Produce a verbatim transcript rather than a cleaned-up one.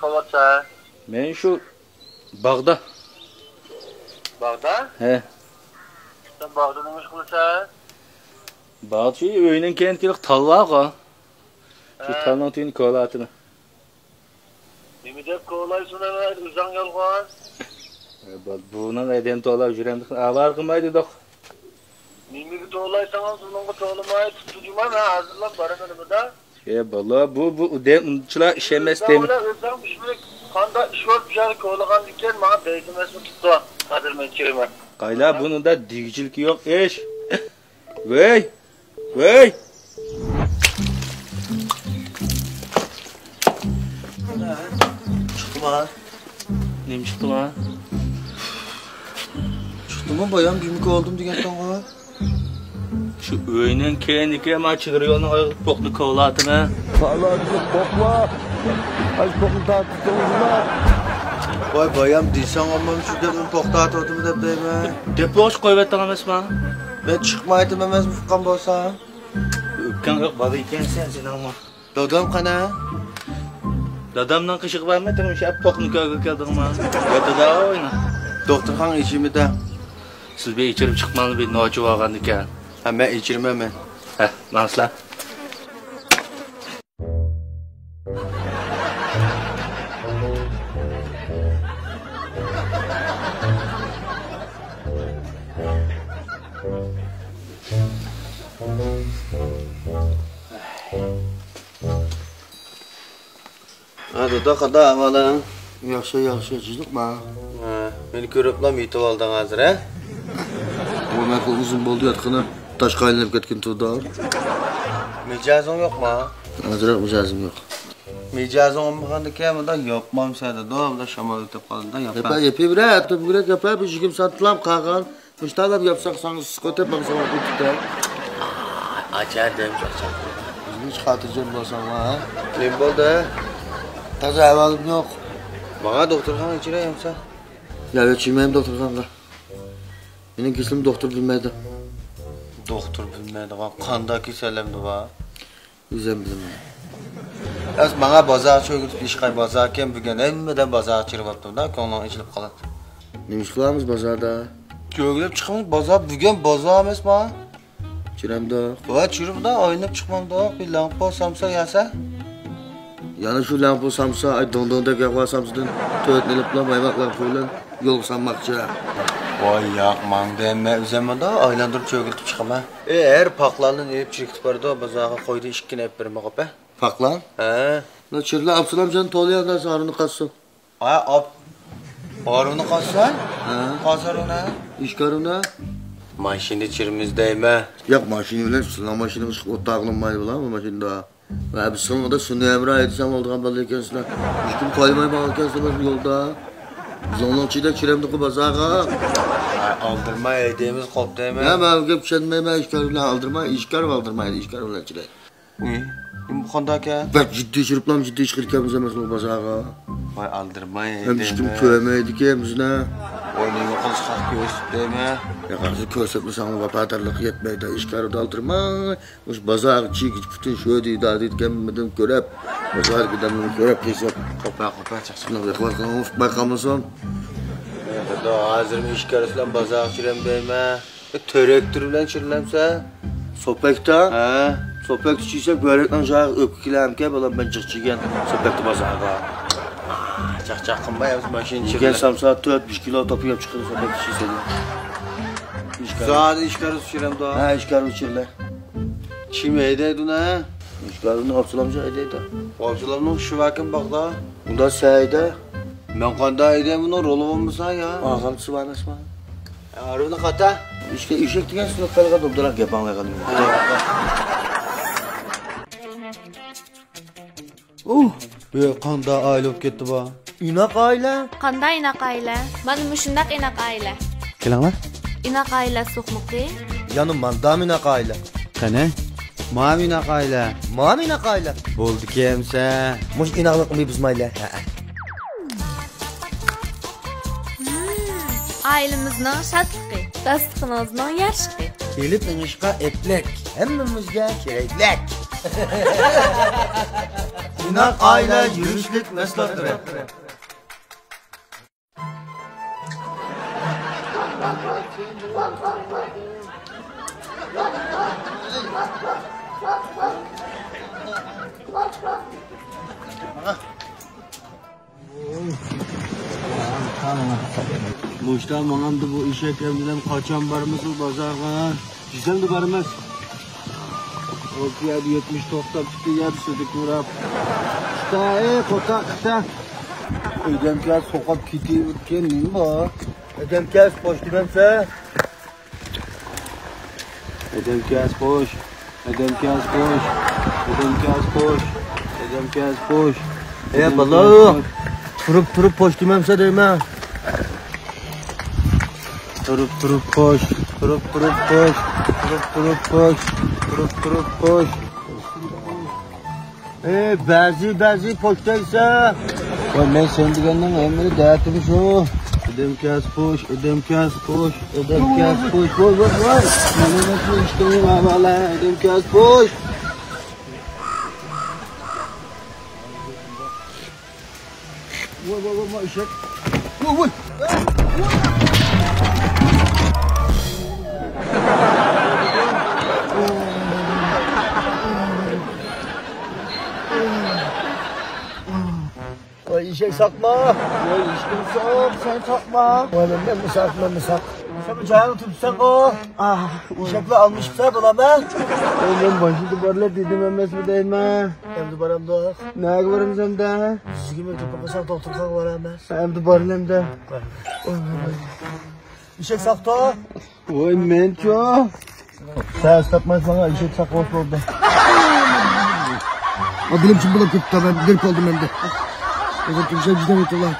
قىلىۋاتىسەن؟ مەن شۇ باغدا. باغدا؟ ھە. سەن باغدا نېمە ئىش قىلىسەن؟ باغدا شۇ ئۆينىڭ كەينىدىكى تال بارغۇ. شۇ ھە. تالنىڭ تۈۋىنى كولاۋاتىمەن. نېمە دەپ كولايسەن ئەمەس، ئۆزۈڭ يالغان. ئە، بۇ-، بۇنىڭ ئادەم تولا يۈرەمدىكىن ئاۋارە قىلماي دېدۇق. نېمىگە تولايسىڭىز، ئۇنىڭغا تولىماي، تۇتۇپ جۇما، مەن ھازىرلاپ بارىمەن نېمىدا. ئە، بالا، بۇ، بۇ دەم ئۇنچىلا ئىشەنمەس ئۆزۈڭ دەم. بىلەن ئۆزۈڭ پىشمىلىك قانداق ئىش بار، بۇ يەردە كولىغاندىكىن ماڭا دەيدىمەسمۇ تۇتتى. ھازىر مەن چىرىمەن. قايلا، بۇنىڭدا دېگۈچىلىكى يوق ئىش. ۋەي! ۋەي! چىقتىما؟ نېمە چىقتىما؟ چىقتىمۇ؟ بايام بىمكە ئالدىم دېگەنتىڭغۇ؟ شۇ ئۆينىڭ كەينىدىكى ما چېگرا يولنىڭ ئايىغىدا پوقنى كولاۋاتىمەن. پالانچى پوقلا! ئاي، پوقنى تارتىپ تۇرۇڭلار. ۋاي، بايام دېسەڭ ئاممام شۇ دەپ پوق تارتىۋاتىمەن دەپ دەيمەن. دېپوغا قويۇۋەتتىڭ ئەمەسمۇ؟ مەن چىقمايتتىم ئەمەسمۇ، ئۇققان بولساڭ. ئۆپكەڭ يوق بالا ئىكەنسەن سېنىڭمۇ. دادام قانا؟ دادامنىڭ قېشىغا بارمىدىڭمۇ؟ شۇ پوقنى كۆرگىلى كەلدىڭمۇ؟ يا دادا ئوينا. دوختۇرخانا ئېچىلمىدى. سىز بىر ئېچىرىپ چىقماڭلار، بىر نوچى بولغاندىكەن. ھە، مەن ئېچىرىمەن مەن. ھە، ماڭسىلەر. ھە، دادا، قانداق ئەھۋالىڭ؟ ياخشى، ياخشى، جىجلىقما؟ ھە، مېنى كۆرۈپلا يېتىۋالدىڭ ھازىر، ھە؟ بۇ مەن ئۇزۇن بولدى ياتقىنى، تاشقا ئايلىنىپ كەتكىنى تۇرىدۇ. مىجەزىڭ يوقما؟ ئازراق مىجەزىم يوق. مىجەزىڭ بولمىغاندىكىن، مۇنداق ياپمامسەن دەيدۇ، مۇنداق شامال ئۆتۈپ قالىدۇ، ياپا. يېپىۋېرە، ئۆتۈپ بېرەك، ياپا، بىر يىگىرمە سانتىلام قالغان. مۇشتالام ياپساق ساڭا سىقىۋېتىپ ماڭسا ۋاقىت كېتەر. ئاچا دەيمىز ئاچا. بىزنى ھېچ خاتىرجەم بولساڭلار، ھە؟ نېمە بولدى؟ تازا ئەھۋالىم يوق. ماڭا دوختۇرخانىغا ئېچىرەي ئەمسە. يا، يا، چۈشمەيمەن دوختۇرخانىغا. مېنىڭ كېسىلىمنى دوختۇر بىلمەيدۇ. دوختۇر بىلمەيدىغان قانداق كېسەل ئەمدى بار؟ ئۆزۈم بىلىمەن. ئەس ماڭا بازارغا چۆگۈرتۈپ ئىشقاي، بازاركەن بۈگۈن ھەممىدىن بازارغا چىرىۋاپتۇ-دا، كۆڭلۈڭ ئېچىلىپ قالاتتى. نېمە ئىش قىلامىز بازاردا؟ چۆگۈرۈپ چىقىمىز بازار، بۈگۈن بازار ئەمەسما؟ چىرەمدۇ؟ ۋە چىرىمدا ئايلىنىپ چىقمامدۇق، بىر لەڭپۇ سامسا يەسە. يەنە شۇ لەڭپۇ سامسا، ئاي دىڭدىڭدەك ياغۋا سامسىدىن تۆتنى ئېلىپلا مايماق لەڭپۇ بىلەن يولغا سالماقچى. ۋاي ياق، ماڭدى ھەممە، ئۆزۈم مۇندا ئايلاندۇرۇپ چۆگۈرتۈپ چىقىمەن. ئى، ھەر پاقلارنى ئېلىپ چىرىكىتىپ بارىدۇ، بازارغا قويدى ئىككىنى ئېلىپ بېرىمەن قوپە. پاقلان؟ ھە. لا چىرلا ئاپسالام جان تولىيان دەرسە ھارۇننى قاتسۇن. ھە، ئاپ. ھارۇننى قاتسا؟ ھە. قاتسا ھارۇنە؟ ئىشكارۇنە؟ ماشىنا چىرىمىز دەيمە. ياق، ماشىنا بىلەن سىلەر ماشىنىغا چىقىپ ئولتۇرغىلى بولمايدۇ بۇلار ماشىنىدا. ۋە بىز سىلىڭدا سۈنئىي ھەمراھ ئېيتسام بولىدىغان بالا ئىكەنسىلەر. ھېچكىم قويماي ماڭىدىكەنسىلەر يولدا. بىزنىڭ ئىچىدە چىرەمدىغۇ بازارغا. ھە، ئالدىرماي ھەيدەيمىز قوپ دەيمە. يا، مەن گەپ چۈشەنمەيمەن ئىشكار بىلەن ئالدىرماي، ئىشكار ئالدىرمايدۇ، ئىشكار بىلەن چىرەي. ئۇي، نېمە قانداق ئەكەن؟ بەك جىددىي چىرىپلام جىددىي چىقىدىكەنمىز ئەمەسمۇ بازارغا. ۋاي ئالدىرماي ھەم ھېچكىم دەيمە. كۆرمەيدىكەن بىزنى. ۋاي نېمە قىلساق كۆرسىتىپ دەيمە. يا قارىسا كۆرسەتمىسەڭ ۋاپادارلىق يەتمەيدۇ، ئىشكار ئالدىرماي. مۇشۇ بازارغا چىگىچ پۈتۈن شۆدى دادىدىكەن مىدىم كۆرەپ. بازار گىدەمنى كۆرەپ قىلساق. قوپا، قوپا، چاقچاق. شۇنداق ئەھۋال قىلىڭ، ئۇقماي قالمىسۇن. دادا، ھازىرمۇ ئىشكار بىلەن بازارغا چىرەم دەيمە. تراكتور بىلەن چىرلەمسە؟ سوپەكتە؟ ھە. سوپەكتە چىرسە، بۆرەكنىڭ جايىغا ئۆپكە كېلەمكە، بالام، مەن جىق چىگەن سوپەكتە بازارغا. چاقچاق قىلماي، ماشىنا يېگەن چىرلە. سامسا تۆت، بەش كىلو توپا يەپ چىقىدۇ سوپەكتە چىرسە. زادى ئىشكار چىرەمدۇ؟ ھە، ئىشكار چىرلە. كىم ھەيدەيدۇ نە؟ ئىشكارنى ئابسالامجان ھەيدەيدۇ. ئابسالامنىڭ ئىشى باركەن باغدا. ئۇندا سەيدە. مەن قانداق ھەيدەي بۇنىڭ رولى بولمىسا يا؟ ئاغامچىسى بار ئەمەسمۇ؟ ئارىۋنى قاتا. ئىشكە ئېشەك دېگەن سىنىپ قالغان دوبدۇراق گەپ ئاڭلايدىغان. ئۇھ، بۇ قانداق ئائىلە بولۇپ كەتتى بۇ؟ ئىناق ئائىلە. قانداق ئىناق ئائىلە؟ مانا مۇشۇنداق ئىناق ئائىلە. كېلىڭلار. ئىناق ئائىلە سوقمىقى. يەنە ماندامۇ ئىناق ئائىلە. قېنى؟ مامۇ ئىناق ئائىلە. مامۇ ئىناق ئائىلە. بولدىكەن ئەمسە. مۇشۇ ئىناقلىقنى بۇزمايلى. ھەئە. ئائىلىمىزنىڭ شادلىقى، داستىخىنىڭىزنىڭ يارىشىقى. ئېلىپ مېڭىشقا ئەپلىك، ھەممىمىزگە كېرەكلىك. شۇنداق ئائىلە يۈرۈشلۈك مەھسۇلاتلىرى. مۇشتا ماڭامدۇ بۇ ئېشەك ئەمدىدەم قاچان بارمىسۇ بازارغا؟ دېسەمدە بارماس. ئوكياد يەتمىش توختاپ كېتىپ يەر سۈدۈك ئۇراپ. خىتا، ئەي، قوتاق خىتا. ئۆيدەمكە سوقاپ كېتىۋېتكەن نېمە بار؟ ئۆيدەمكە پوش دېمەمسە؟ ئادەمكەس پوش، ئادەمكەس پوش، ئادەمكەس پوش، ئادەمكەس پوش. ئەي بالا، تۇرۇپ تۇرۇپ پوش دېمەمسە دەيمەن. تۇرۇپ تۇرۇپ پوش، تۇرۇپ تۇرۇپ پوش، تۇرۇپ تۇرۇپ پوش، تۇرۇپ تۇرۇپ پوش. ئەي، بەزى، بەزى پوش دەيسەن. ۋاي، مەن سەن دېگەننىڭ ھەممىنى دەتىم شۇ. ئادەمكەس پوش، ئادەمكەس پوش، ئادەمكەس پوش. ۋاي، ۋاي، ۋاي. مانا مەن ئىشتىمنى ئاۋالە، ئادەمكەس پوش. ۋاي، ۋاي، ۋاي، ۋاي، ئېشەك. ۋاي، ۋاي. ۋاي، ئېشەك ساقما. ۋاي، ئېشىكىم ساق، سەن ساقما. ۋاي، مەن، مەن ساق، مەن ساق. سەن بۇ جايىڭدا تۇرۇپسەنغۇ. ئاھ، ئېشەكلەر ئالمىشىپسە بولامەن. ۋاي، مەن باشىدا بارلا دېدىم ئەمەسمۇ دەيمەن. ئەمدى بارامدۇق. نەگە بارىمىز ئەمدى؟ يۈزگە مىڭ توپا قىلساق دوختۇرخانىغا بارامەن. ئەمدى بارلا ئەمدى. ئېشەك ساقتا. ۋاي، مەنچۇ. سەن ئىستاپمايسىز ماڭا، ئېشەك ساق بولسا بولدى. ئا، بىلىم چىم بولۇپ كېتىپتۇ، مەن بىلىپ قالدىم ئەمدى. ئۆزۈم تۇرسام جىدەم ئۆتۈۋالار.